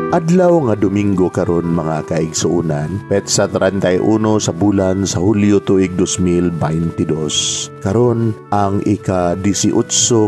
Adlaw nga Domingo karon, mga kaigsuonan, petsa 31 sa bulan sa Hulyo, tuig 2022. Karon ang ika-18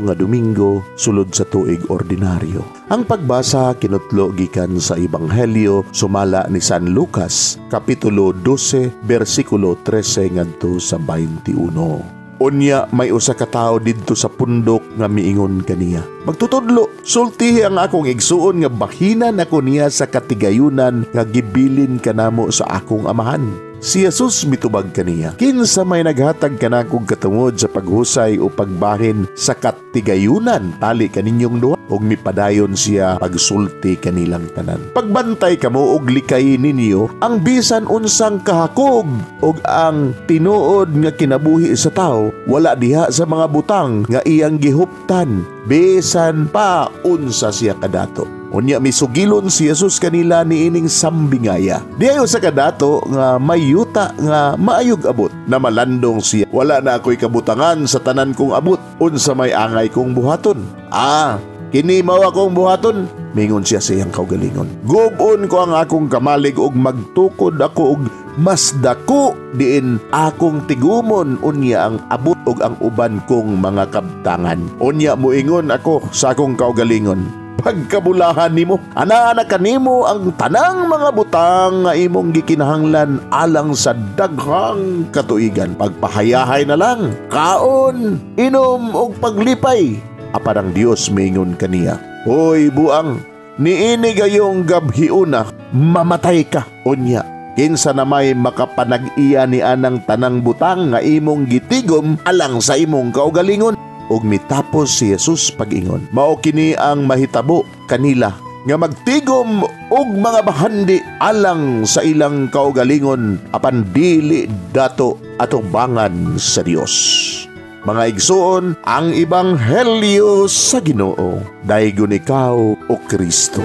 nga Domingo sulod sa tuig ordinaryo. Ang pagbasa kinutlo gikan sa Ebanghelyo sumala ni San Lucas, kapitulo 12, bersikulo 13 ngadto sa 21. Unya may usa ka tawo didto sa pundok nga miingon kaniya, "Magtutudlo, sultihi ang akong igsuon nga bahinan ako niya sa katigayunan nga gibilin kanamo sa akong amahan." Si Jesus mitubag kaniya, "Kinsa may naghatag kanakog katungod sa paghusay o pagbahin sa katigayunan tali kaninyong duha?" Ug mipadayon siya pagsulti kanilang tanan, "Pagbantay kamo og likay ninyo ang bisan unsang kahakog, ug ang tinuod nga kinabuhi sa tawo wala diha sa mga butang nga iyang gihuptan, bisan pa unsa siya kadato." Unya misugilon si Jesus kanila niining sambingaya, "Diay usa ka dato nga may yuta nga maayog abot. Na malandong siya, 'Wala na ako'y kabutangan sa tanan kong abot. Unsa may angay kong buhaton? Ah, kini mao akong buhaton,' mingon siya sa iyang kaugalingon. 'Gub-on ko ang akong kamalig ug magtukod ako og mas dako diin akong tigumon unya ang abot ug ang uban kong mga kabtangan. Unya moingon ako sa akong kaugalingon, pagkabulahan nimo, anaa na kanimo ang tanang mga butang nga imong gikinahanglan alang sa daghang katuigan. Pagpahayahay na lang, kaon, inom ug paglipay.' Apan ang Dios miingon kaniya, 'Hoy buang, niini gayong gabhiuna mamatay ka. Unya kinsa na may makapanag-iya ni anang tanang butang nga imong gitigom alang sa imong kaugalingon?'" Ug mitapos si Jesus pag-ingon, "Mao kini ang mahitabo kanila nga magtigom og mga bahandi alang sa ilang kaugalingon apan dili dato atubangan sa Dios." Mga igsuon, ang ebanghelyo sa Ginoo. Daygon ikaw, o Kristo.